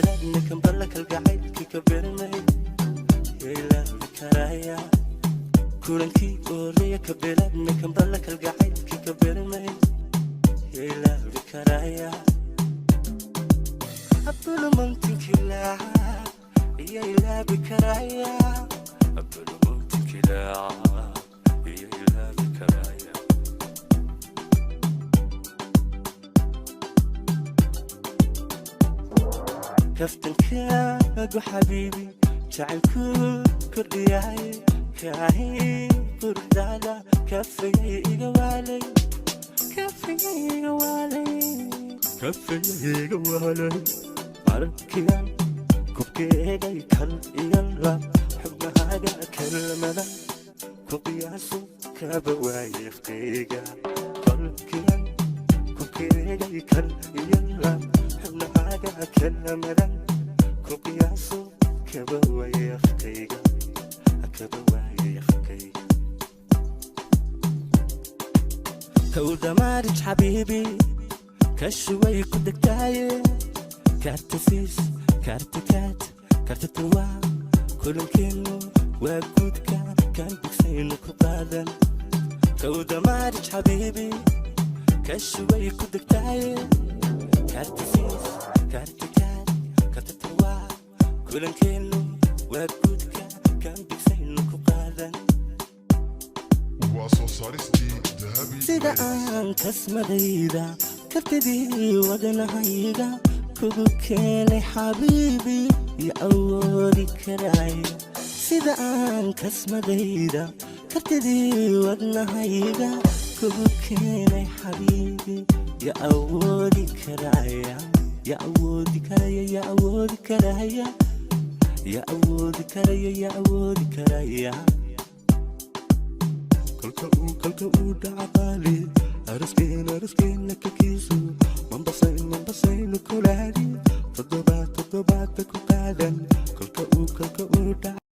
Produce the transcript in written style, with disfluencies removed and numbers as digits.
Kambala kalgacaylkii ka bermay ilaawi karaya kulankii oreya ka bilaabmay, kambala kalgacaylkii ka bermay ilaawi karaya abulumuntinkilaa iyo ilaabi karaya, abulumuntinkilaa iyo ilaabi karaya. Kaftankaagu xabiibi jacaylku kordhiyahay, kaahi quruxdaada kafayay iga waalay, kafayay iga waalay, kafayay iga waalay. Markigan kubkeegay kal iyo lab, xubnahaaga kelmada ku qiyaasu kaba waayefkayga. Kolkigan kubkeegay kal iyo lab, xubnahaaga kelmada ku qiyaasu kaba waayefkayga, kaba waayefkayga. Kawdamaarij xabiibi kashuway ku degtaaye, kaarta siis, kaarta kaad, kaarta tuwaa, kulankeennu waa guudka kaan bigsaynu ku qaadan. Kawdamaarij xabiibi kashuway ku degtaaye, kaarta siis, kaarta kaad, kaarta tuwaa, kulankeennu waa guudka kaan bigsaynu ku qaadan. Waa soo saaristii Dahabi. Sida aan kasmadayda kartidii wadanahayga kugu keenay xabiibi iyo awoodi karaya, sida aan kasmadayda kartidii wadnahayga kugu keenay xabiibi ya awoodi karaya, ya awoodi karaya, ya awoodi karaya, ya awoodi karaya, ya awoodi karaya. Kolka uu dhaca qaali araskeena, araskeena kakiisu mambasayn, mambasayn kulaadi toddobaad, toddobaadka ku qaadan. Kolka uu dhaca.